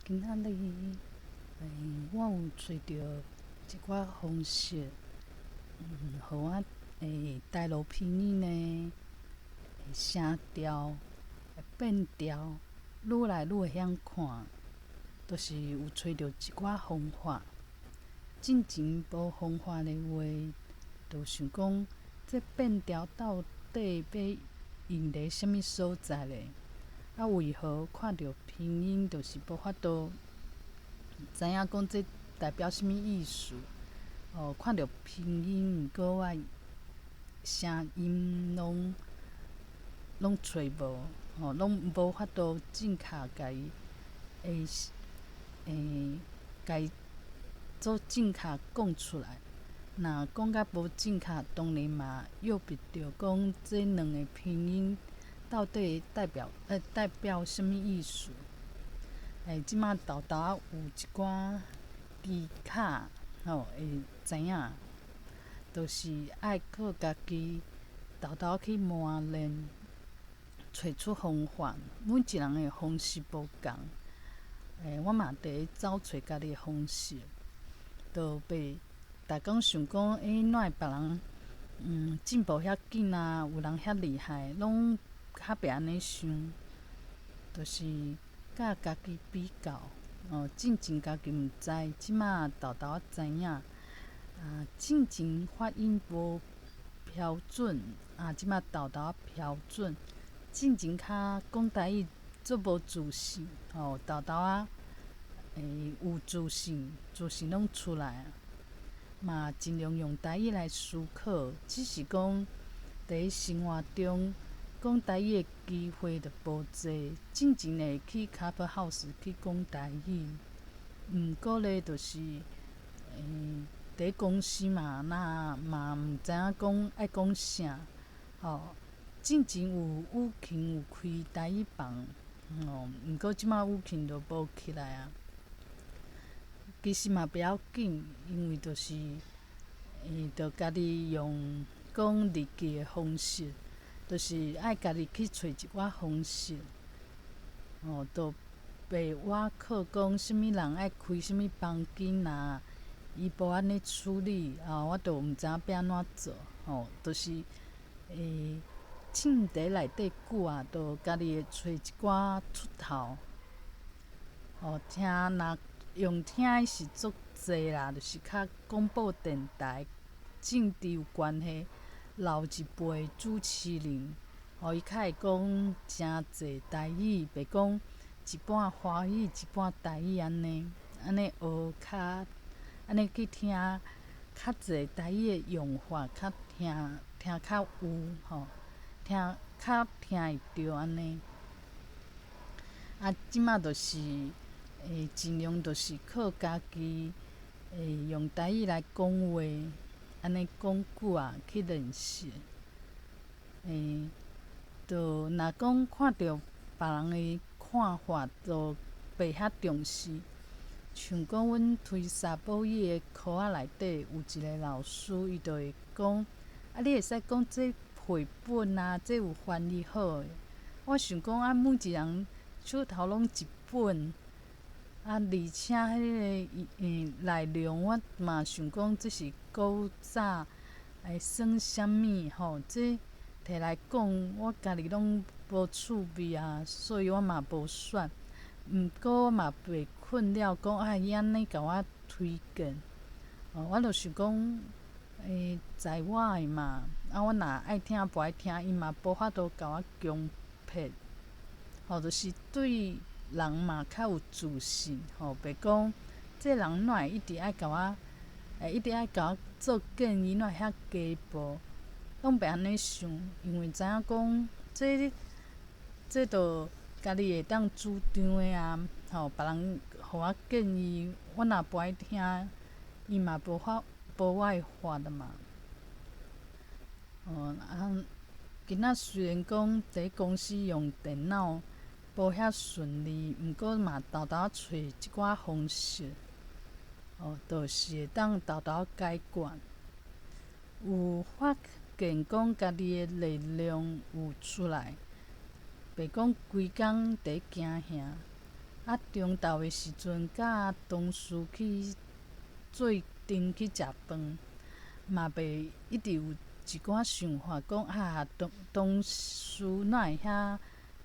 今仔日，我有揣著一寡方式，予我台羅拼音呢，聲調會變調，愈來愈會曉看，就是有揣著一寡方法。進前無方法的話，就想講這變調到底欲用佇啥物所在咧？啊，為何看著拼音就是無法度知影講這代表啥物意思？哦，看著拼音，毋過我聲音攏攏揣無，吼，攏無法度正確共伊會共伊做正確講出來。若講甲無正確，當然嘛約袂著講這兩个拼音到底代表代表啥物意思？這馬沓沓仔有一寡技巧，吼，會知影，就是愛靠家己沓沓去磨練，揣出方法。每一人的方式無仝，我嘛佇咧走揣家己的方式，就袂逐工想講，哪會別人進步遐緊啊？有人遐厲害，攏較袂按呢想，就是佮家己比較，哦，進前家己毋知，這馬沓沓仔知影。啊，進前發音無標準，啊，這馬沓沓仔標準。進前較講台語足無自信，吼，沓沓仔有自信，自信攏出來啊。嘛盡量用台語來思考，只是講佇生活中講台語的機會就無濟。進前會去 Clubhouse 去講台語，毋過咧就是，佇公司嘛，若嘛毋知影講愛講啥，吼。進前有雨琴有開台語房，吼，毋過這馬雨琴就無起來啊。其實嘛不要緊，因為就是，就家己用講日記的方式，就是愛家己去揣一寡方式，吼，就袂倚靠講啥物人愛開啥物房間啊，伊無按呢處理，啊，我就毋知影欲按怎做，吼，就是，凊佇內底久啊，就家己會揣一寡出頭，吼，聽若用聽的是足濟啦，就是較廣播電台政治有關係，老一輩主持人，吼，伊較會講誠濟台語，袂講一半華語一半台語按呢，按呢學較，按呢去聽較濟台語的用法，較聽聽較有吼，聽較聽會著按呢。啊，這馬就是，盡量就是靠家己，用台語來講話，按呢講久啊去練習。就若講看著別人的看法，就袂遐重視。像講阮推沙保語的課仔內底有一个老師，伊就會講：啊，你會使講這繪本啊，這有翻譯好的。我想講啊，每一人手頭攏一本，啊，而且彼个內容我嘛想講這是古早會算啥物吼？這提來講，我家己攏無趣味啊，所以我嘛無選。毋過我嘛袂困擾講啊，伊按呢共我推薦，哦，我就想講，在我的嘛，啊，我若愛聽無愛聽，伊嘛無法度共我強迫，吼，就是對人嘛較有自信，吼，袂講這人哪會一直愛共我，一直愛共我做建議，哪會遐雞婆，攏袂按呢想，因為知影講，這這都家己會當主張的啊，吼，別人予我建議，我若無愛聽，伊嘛無法無我的法啦嘛。哦，啊，今仔雖然講佇公司用電腦無遐順利，毋過嘛沓沓揣一寡方式，哦，就是會當沓沓解決。有發現講家己的力量有出來，袂講規工佇驚嚇，啊，中晝的時陣，佮同事去做陣去食飯，嘛袂一直有一寡想法，講啊，同事哪會遐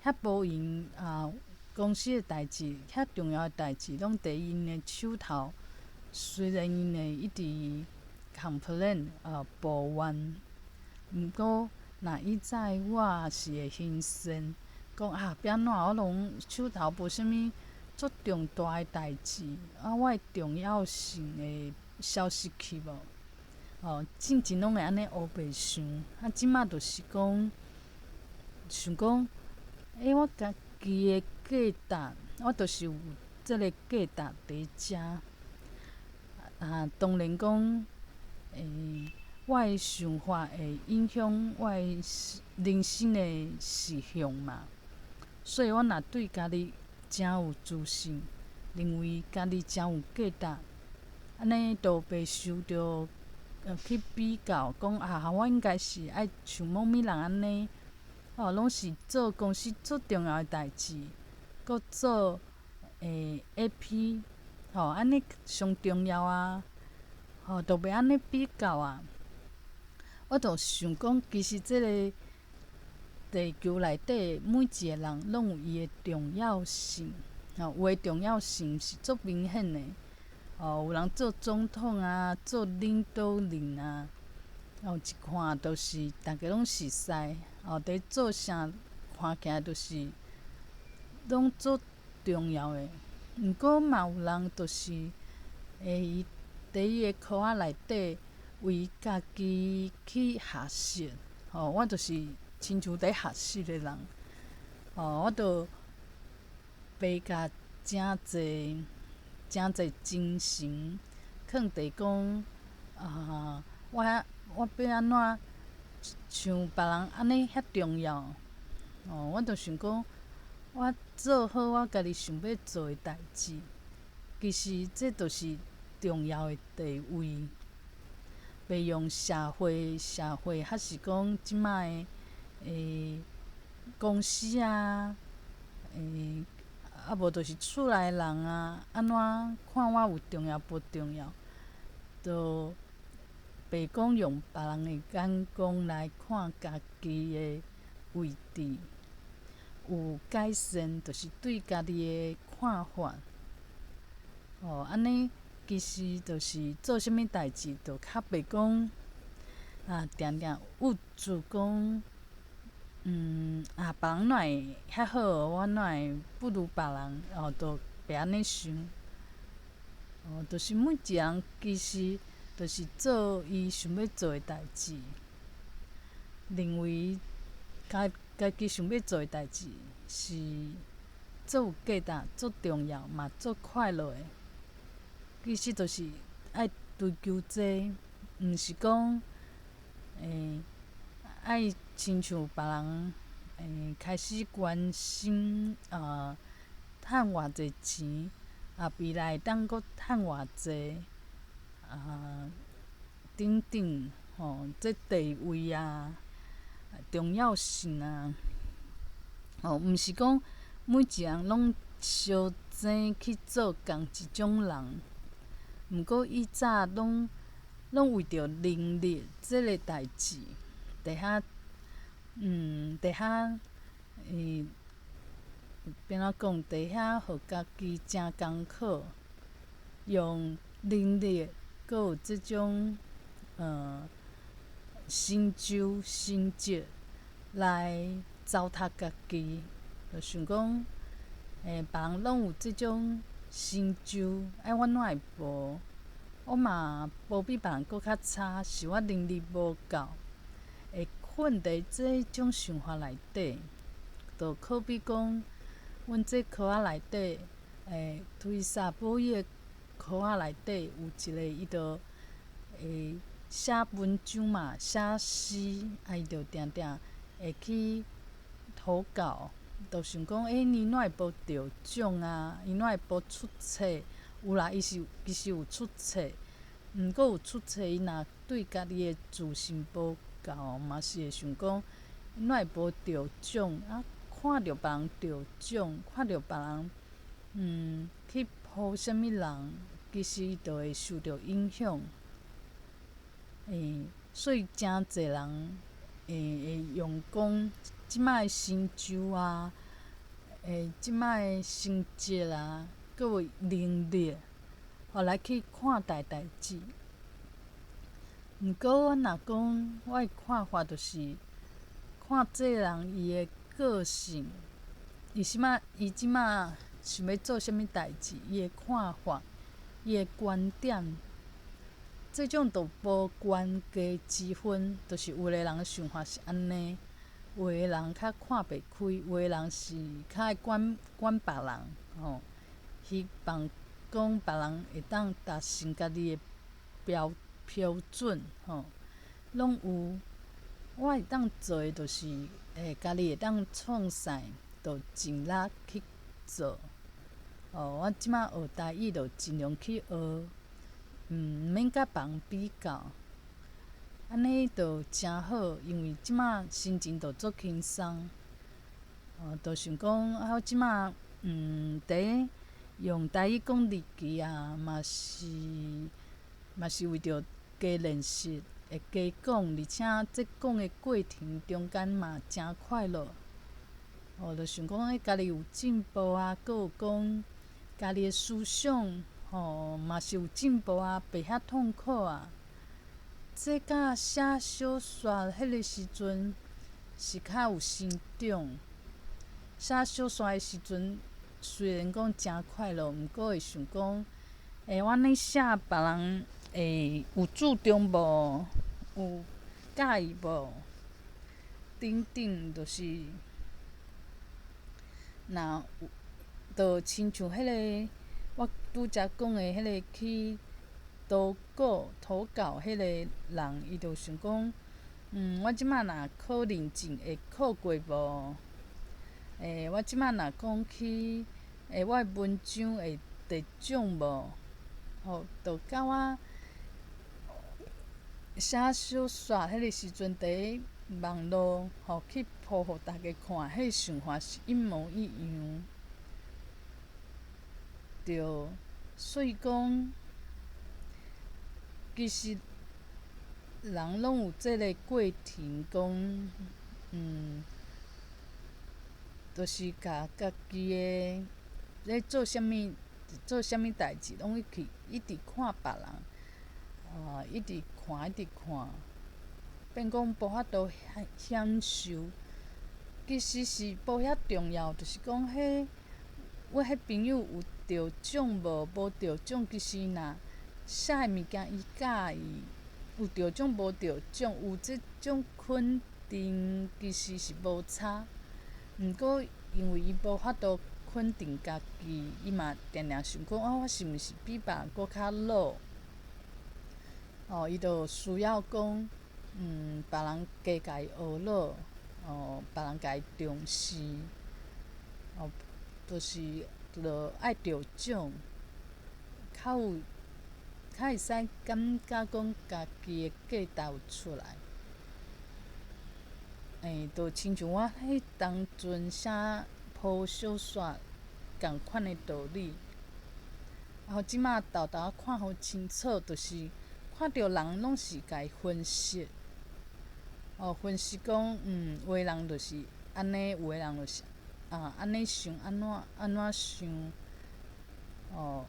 遐無閒啊？公司的代誌，遐重要的代誌，攏佇𪜶的手頭。雖然𪜶會一直 complain 抱怨，毋過若以早我是會興奮，講啊，欲按怎我攏手頭無啥物足重大的代誌，啊，我的重要性會消失去無？哦，進前攏會按呢烏白想，啊，這馬就是講，想講，欸，我家己的價值，我就是有這个價值佇遮。啊，當然講，欸，我的想法會影響我的人生的勢向嘛。所以我若對家己誠有自信，認為家己誠有價值，按呢就袂受著去比較，講啊，我應該是愛像某物人按呢，哦，攏是做公司足重要的代誌，閣做AP，吼，按呢上重要啊，吼，就袂按呢比較啊。我就想講，其實這个地球內底每一个人攏有伊的重要性，吼，有的重要性是足明顯的，哦，有人做總統啊，做領導人啊，哦，一看就是逐家攏熟似，哦，佇做啥看起來就是攏足重要的。毋過嘛有人就是會伊佇伊的殼仔內底為家己去學習，吼，我就是親像佇學習的人，吼，我就袂共誠濟誠濟精神囥佇講啊，我我欲按怎像別人按呢遐重要，哦，我就想講，我做好我家己想欲做的代誌，其實這就是重要的地位。袂用社會社會，抑是講這擺的欸公司啊，欸啊無就是厝內人啊，按怎看我有重要無重要，就袂講用別人的眼光來看家己的位置，有改善，就是對家己的看法。哦，按呢其實就是做啥物代誌，就較袂講啊，定定鬱卒講，啊，別人哪會遐好，我哪會不如別人，哦，就袂按呢想。哦，就是每一个人其實就是做伊想欲做的代誌，認為家家己想欲做的代誌是足有價值、足重要嘛，足快樂的。其實就是愛追求這个，毋是講欸愛親像別人欸開始關心啊，趁偌濟錢，啊未來會當閣趁偌濟啊等等吼，這地位啊、重要性啊，吼，毋是講每一个人攏相爭去做仝一種人。毋過以早攏攏為著能力這个代誌，佇遐佇遐欸，欲按怎講？佇遐予家己誠艱苦，用能力，閣有這種成就成績來糟蹋家己，就想講，欸，別人攏有這種成就，啊，我哪會無？我嘛無比別人閣較差，是我能力無夠，會困佇這種想法內底，就好比講，阮這科仔內底，欸，推薩保伊的科仔內底有一个，伊就會寫文章嘛，寫詩，啊，伊就定定會去投稿，就想講，欸，伊哪會無得獎啊？伊哪會無出冊？有啦，伊是其實有出冊，毋過有出冊，伊若對家己的自信無夠，嘛是會想講，哪會無得獎？啊，看著別人得獎，看著別人去 po 啥物人，其實伊就會受著影響。所以誠濟人會用講這擺的成就啊，這擺的成績啊，閣有能力，來去看待代誌。毋過我若講我的看法，就是看這个人伊的個性，伊這擺想欲做啥物代誌，伊的看法，伊的觀點，這種就無懸低之分，就是有的人的想法是按呢，有的人較看袂開，有的人是較愛管管別人，吼，希望講別人會當達成家己的標準，吼，攏有。我會當做的就是，家己會當創啥，就盡力去做。哦，我這擺學台語，就盡量去學，毋免佮別人比較，按呢就誠好，因為這擺心情就足輕鬆。哦，就想講啊，我這擺佇咧用台語講日記啊，嘛是為著加練習，會加講，而且這講的過程中間嘛誠快樂。哦，就想講家己有進步啊，閣有講家己的思想，吼嘛是有進步啊，袂遐痛苦啊。這佮寫小說彼个時陣是較有成長。寫小說的時陣雖然講誠快樂，毋過會想講，我按呢寫，別人會有注重無？有佮意無？等等，就是若有，就親像彼个我拄才講的彼个去投稿彼個人，伊就想講，我這擺若考認證會考過無？我這擺若講去，我的文章會得獎無？吼，就佮我寫小說彼个時陣，佇咧網路吼去 po 予大家看，彼个想法是一模一樣。對，所以講，其實人攏有這个過程，講，就是共家己的咧做啥物，做啥物代誌，攏去一直看別人，啊，一直看，一直看，變講無法度享受。其實是無遐重要，就是講彼我彼朋友有得獎無？無得獎，其實若寫的物件伊佮意，有得獎無得獎，有這種肯定，其實是無差。毋過因為伊無法度肯定家己，伊嘛定定想講啊，我是毋是比別人閣較老？哦，伊就需要講，別人加共伊學咾，哦，別人共伊重視，哦，就是就愛得獎，較有較會使感覺講家己的價值有出來。就親像我彼當陣寫 po 小說仝款的道理。然後這擺沓沓看予清楚，就是看著人攏是共伊分析，哦，分析講，有的人就是按呢，有的人就是啊，按呢想，按怎按怎想，哦，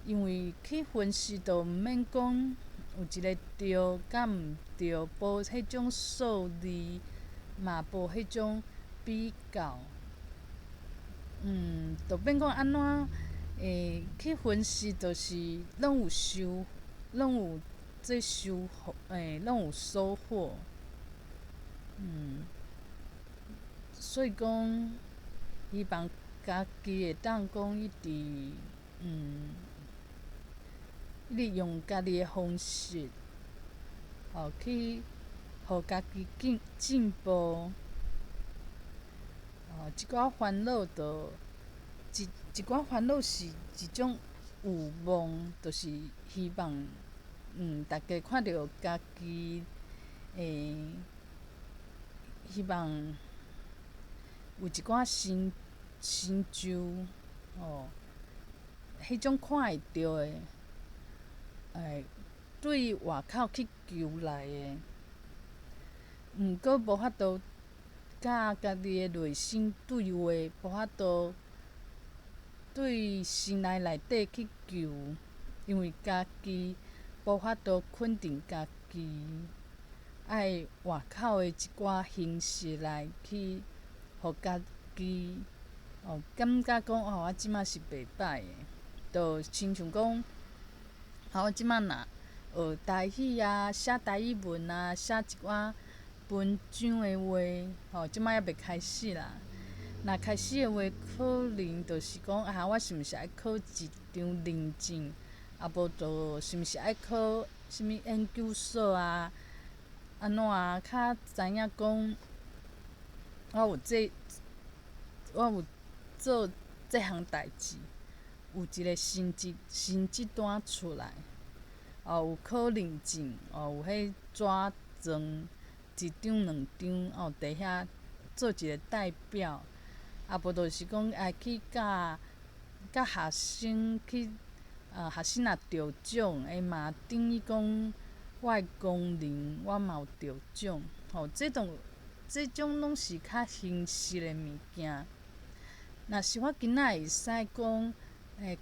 因為去分析就毋免講有一个對佮毋對，無彼種數字，嘛無彼種比較，就變講按怎去分析，就是攏有收，攏有這收穫，攏有收穫，所以講，希望家己會當講一直，一直用家己的方式，哦，去予家己進步，哦，這寡煩惱就一寡煩惱是一種慾望，就是希望，大家看著家己，希望有一寡成就，哦。彼種看會著的，對外口去求來的，毋過無法度佮家己的內心對話，無法度對心內內底去求，因為家己無法度肯定家己，愛外口的一寡形式來去予家己哦感覺講哦，我這馬是袂䆀的，就親像講，啊，我這馬若學台語啊，寫台語文啊，寫一寡文章的話，吼，這馬猶未開始啦。若開始的話，可能就是講啊，我是毋是愛考一張認證？啊，無就是毋是愛考啥物研究所啊？按怎啊？較知影講，我有做這項代誌，有一個成績單出來，哦，有考認證，哦，有彼紙張一張兩張，哦，佇遐做一個代表，啊，無就是講愛去佮學生去，學生若得獎，嘛等於講我的功能，我嘛有得獎，吼，這種攏是較形式的物件。若是我今仔會使講，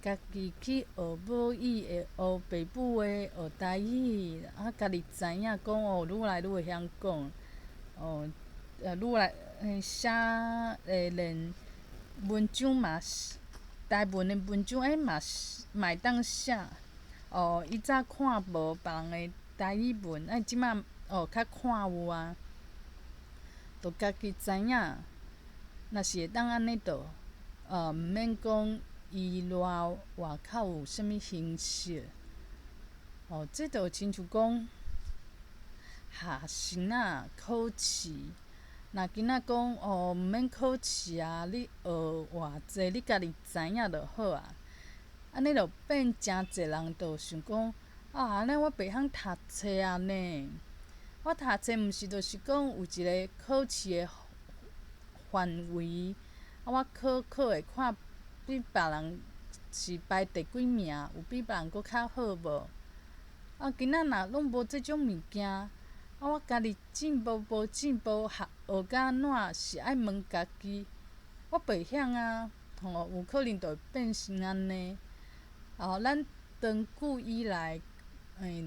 家己去學母語，會學爸母話，學台語，啊，家己知影講哦，愈來愈會曉講，哦，愈來寫連文章嘛是台文的文章，嘛是嘛會當寫。哦，以早看無別人的台語文，這馬哦較看有啊，就家己知影。若是會當按呢，就毋免講依賴外口有啥物形式。哦，這就親像講學生仔考試，若囡仔講哦，毋免考試啊，你學偌濟，你家己知影就好啊。按呢就變誠濟人就想講，啊，按呢我袂曉讀冊啊呢。我讀冊毋是就是講有一個考試的範圍，啊，我考考會看比別人是排第幾名，有比別人閣較好無？啊，囡仔若攏無這種物件，啊，我家己進步無進步，學學甲按怎是愛問家己，我袂曉啊，吼，有可能就會變成按呢。哦，咱長久以來，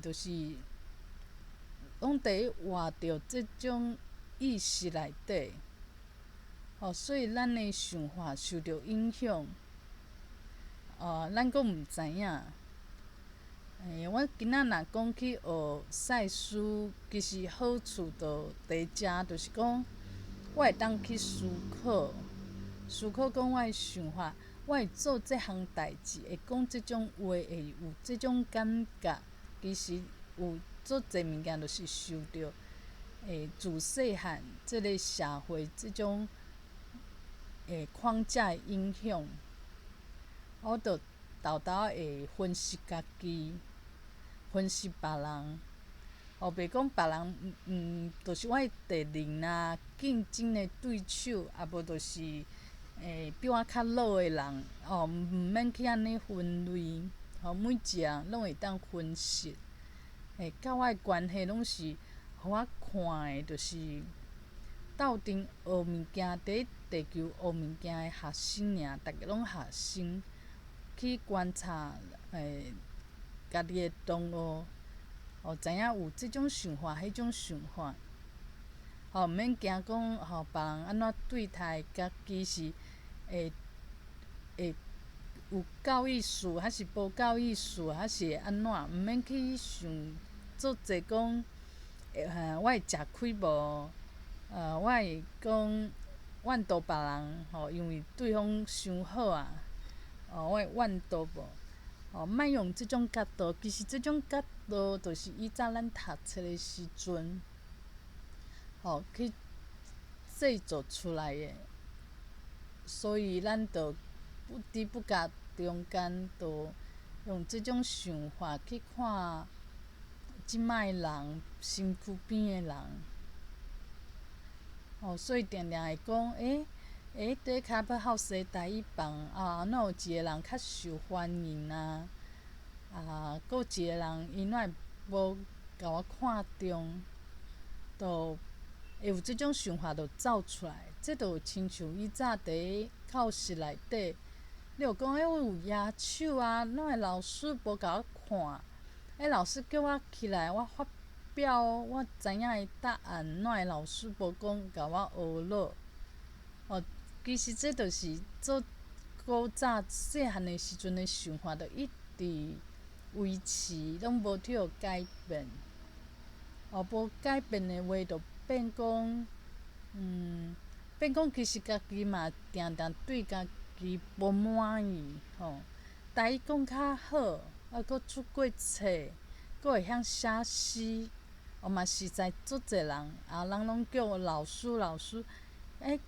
就是攏佇咧活著這種意識內底，吼，所以咱的想法受著影響。哦，咱閣毋知影。我今仔若講去學賽斯，其實好處就佇遮，就是講我會當去思考，思考講我的想法，我會做這項代誌，會講這種話，會有這種感覺。其實有足濟物件，就是受著自細漢這个社會這種框架的影響。我就沓沓會分析家己，分析別人，哦，袂講別人，就是我的敵人啊，競爭的對手，啊無就是比我較老的人，哦，毋免去按呢分類，吼，每一個人攏會當分析，佮我的關係攏是，予我看的，就是鬥陣學物件，佇地球學物件的學生爾，逐家攏學生去觀察，家己的同學，哦，知影有這種想法，彼種想法，吼，毋免驚講，吼，別人按怎對待家己是會會有夠意思，還是無夠意思，還是會按怎？毋免去想足濟講，我會食虧無？我會講怨妒別人，吼，因為對方傷好啊，哦，我會怨妒無？哦，莫用這種角度，其實這種角度就是以早咱讀冊的時陣，吼，去製作出來的，所以咱就不知不覺中間，就用這種想法去看這擺的人，身軀邊的人，哦，所以定定會講，欸，欸，佇 Clubhouse 台語房啊，哪有一个人較受歡迎啊？啊，閣有一個人伊哪會無共我看中，就會有這種想法就走出來。這就親像以早佇教室內底，你有講欸，我有舉手啊，哪會老師無共我看？欸，老師叫我起來，我發表我知影的答案，哪會老師無講共我學落？哦，其實這就是做古早細漢的時陣的想法，就一直維持，攏無去予改變。哦，無改變的話，就變講，變講其實家己嘛定定對家己無滿意，吼。台語講較好，啊，閣出過冊，閣會曉寫詩，哦嘛實在足濟人，啊，人攏叫我老師老師，欸，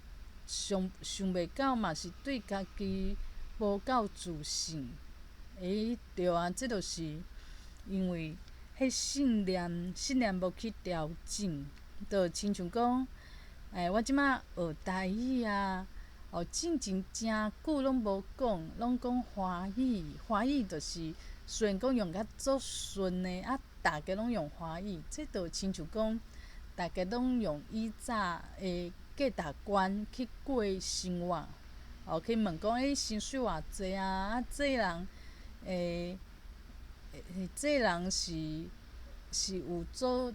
想想袂到嘛是對家己無夠自信。欸，對啊，這就是因為彼信念，信念無去調整，就親像講，欸，我這馬學台語啊，哦，進前誠久攏無講，攏講華語，華語就是雖然講用甲足順的，啊，逐家攏用華語，這就親像講，逐家攏用以早的價值觀去過生活，哦，去問講，欸，薪水偌濟啊？啊，這人，欸，這人是有做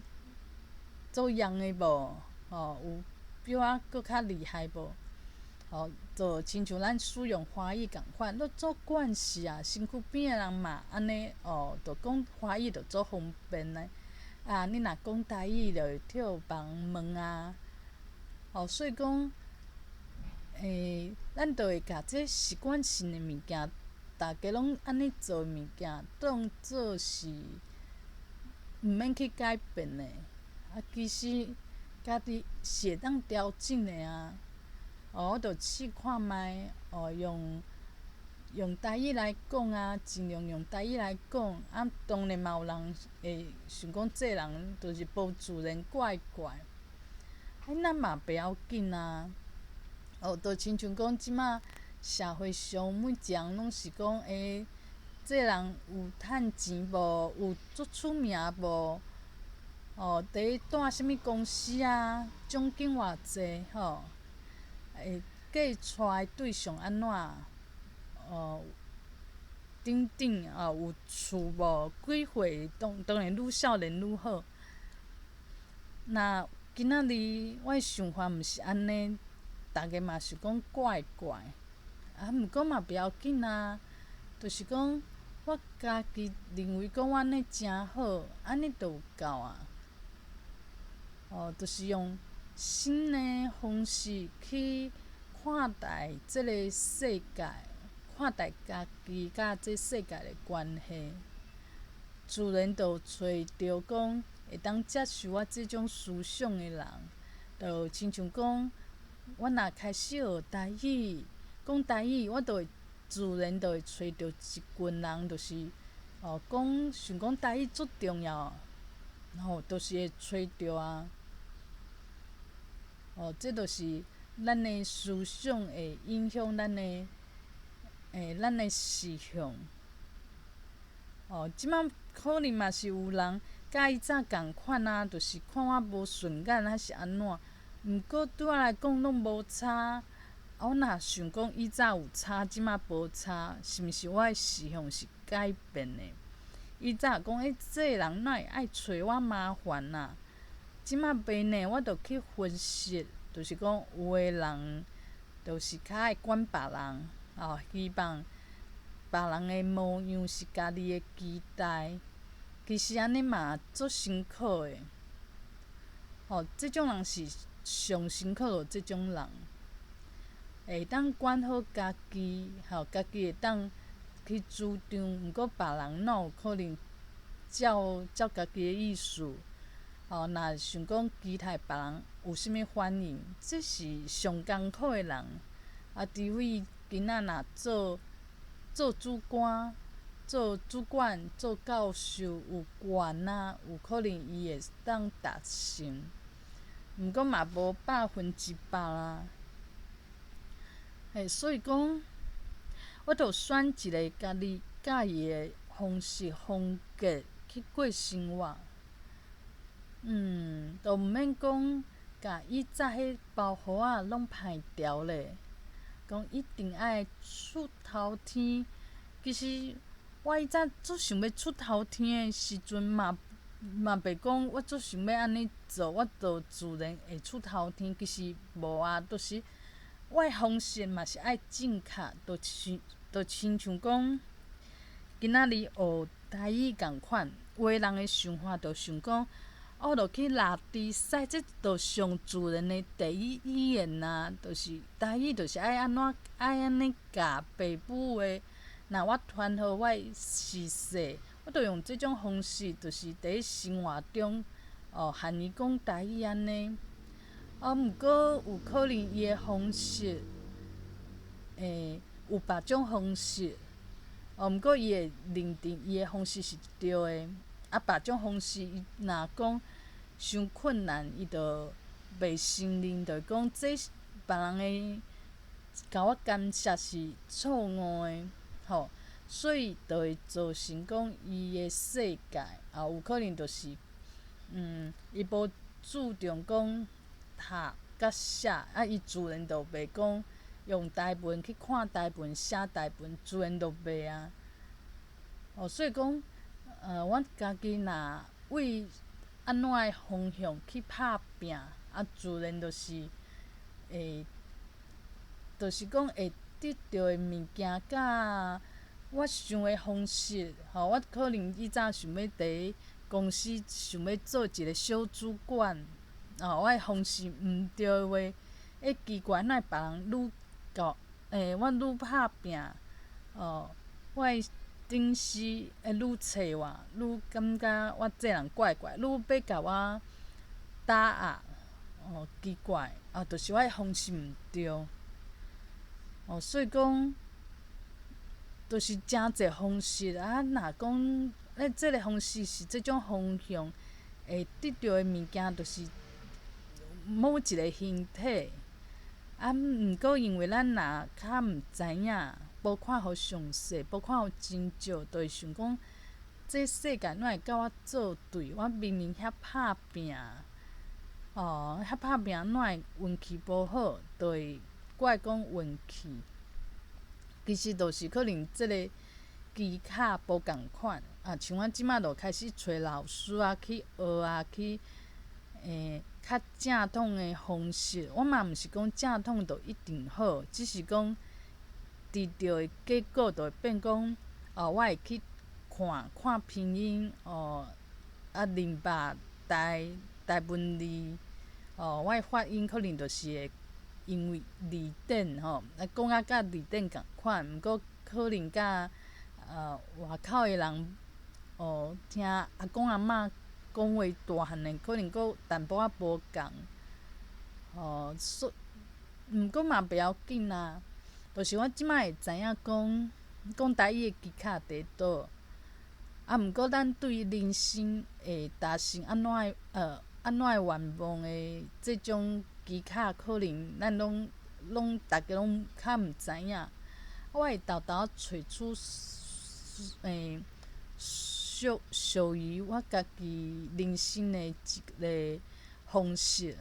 做樣的無？吼，有比我閣較厲害無？吼，就親像咱使用華語仝款，都做慣勢啊，身軀邊的人嘛按呢，哦，就講華語就足方便的。啊，你若講台語就會予人問啊。哦，所以講，欸，咱就會共這習慣性的物件，逐家攏按呢做的物件，當做是毋免去改變的。啊，其實家己是會當調整的啊。哦，我就試看覓，哦，用台語來講啊，盡量用台語來講。啊，當然嘛有人會想講，這人就是無自然怪怪。啊，那嘛袂要緊啊。哦，就親像講，這馬社會上每一個人攏是講，欸，這人有趁錢無？有足出名無？哦，佇咧蹛啥物公司啊？獎金偌濟吼？會嫁娶的對象按怎？哦，等等啊，有厝無？幾歲？當然愈少年愈好。若今仔日我的想法毋是按呢，逐家嘛想講怪怪。啊，毋過嘛袂要緊啊，就是講我家己認為講我按呢誠好，按呢就有夠啊。哦，就是用新的方式去看待這个世界，看待家己佮這世界的關係，自然就揣著講會當接受我這種思想的人，就親像講，我若開始學台語，講台語，我就會自然就會揣著一群人，就是哦，講想講台語足重要，吼，就是會揣著啊。哦，這就是咱的思想會影響咱的，欸，咱的思想。哦，這馬可能嘛是有人佮以早仝款啊，就是看我無順眼，還是按怎？毋過對我來講攏無差。啊，我若想講以早有差，這馬無差，是毋是我的思想是改變的？以早講，欸，這个人哪會愛揣我麻煩啊？這馬袂呢，我就去分析，就是講有的人就是較愛管別人，哦，希望別人的模樣是家己的期待，其實按呢嘛足辛苦的。哦，這種人是上辛苦的，這種人會當管好家己，吼，家己會當去主張，毋過別人哪有可能照照家己的意思？哦，若想講期待別人有啥物反應，這是上艱苦的人。啊，除非囡仔若做做主官、做主管、做教授有權啊，有可能伊會當達成。毋過嘛無100%啦。嘿，所以講，我就選一个家己佮意的方式風格去過生活。就毋免講共以早彼包袱仔攏排掉咧，講一定愛出頭天。其實我以早足想欲出頭天的時陣嘛，嘛袂講我足想欲按呢做，我就自然會出頭天。其實無啊，就是我的方式嘛是愛正確，就是就親像講，今仔日學台語仝款，有的人的想法就想講，我就去拉低賽，這就上自然的第一語言啊，就是台語，就是愛按怎愛按呢教爸母的。若我傳予我的婿婿，我就用這種方式，就是佇咧生活中，哦，和伊講台語按呢。啊，毋過有可能伊的方式，有別種方式，哦，毋過伊會認定伊的方式是對的。啊，別種方式伊若講傷困難，伊就袂承認，就講這別人的共我干涉是錯誤的，吼，所以就會造成講伊的世界，也有可能就是，伊無注重講讀佮寫，啊，伊自然就袂講用台文去看台文、寫台文，自然就袂啊。哦，所以講，阮家己若為按怎的方向去拍拚，啊，自然就是會，就是講會得著的物件，佮我想的方式，吼，我可能以早想欲佇公司想欲做一个小主管，哦，我的方式毋對的話，會奇怪，哪會別人愈𠢕，我愈拍拚，哦，我的頂司會愈揣我，愈感覺我這人怪怪，愈欲共我打壓，哦，奇怪，啊，就是我的方式毋對，哦，所以講，就是誠濟方式啊，若講這个方式是這種方向，會得著的物件，就是某一个形體。啊，毋過因為咱若較毋知影，無看予詳細，無看予真少，就會想講，這世界哪會佮我做對？我明明遐拍拚，哦，遐拍拚，哪會運氣無好？就會怪講運氣。其實就是可能這个技巧無仝款，啊，像阮這馬就開始揣老師啊，去學啊，去較正統的方式。我嘛毋是講正統就一定好，只是講得著的結果就會變講，哦，我會去看看拼音，哦，啊，認捌台台文字，哦，我的發音可能就是會因為字典吼，啊，講啊佮字典仝款，毋過可能佮外口的人，哦，聽阿公阿嬤講話大漢的，可能閣淡薄仔無仝，吼，所毋過嘛袂要緊啊，就是我這馬會知影講講台語的技巧佇佗，啊，毋過咱對人生會達成按怎的按怎的願望的這種技巧，可能咱攏攏逐家攏較毋知影。我會沓沓揣出屬屬於我家己人生的一个方式，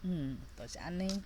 就是按呢。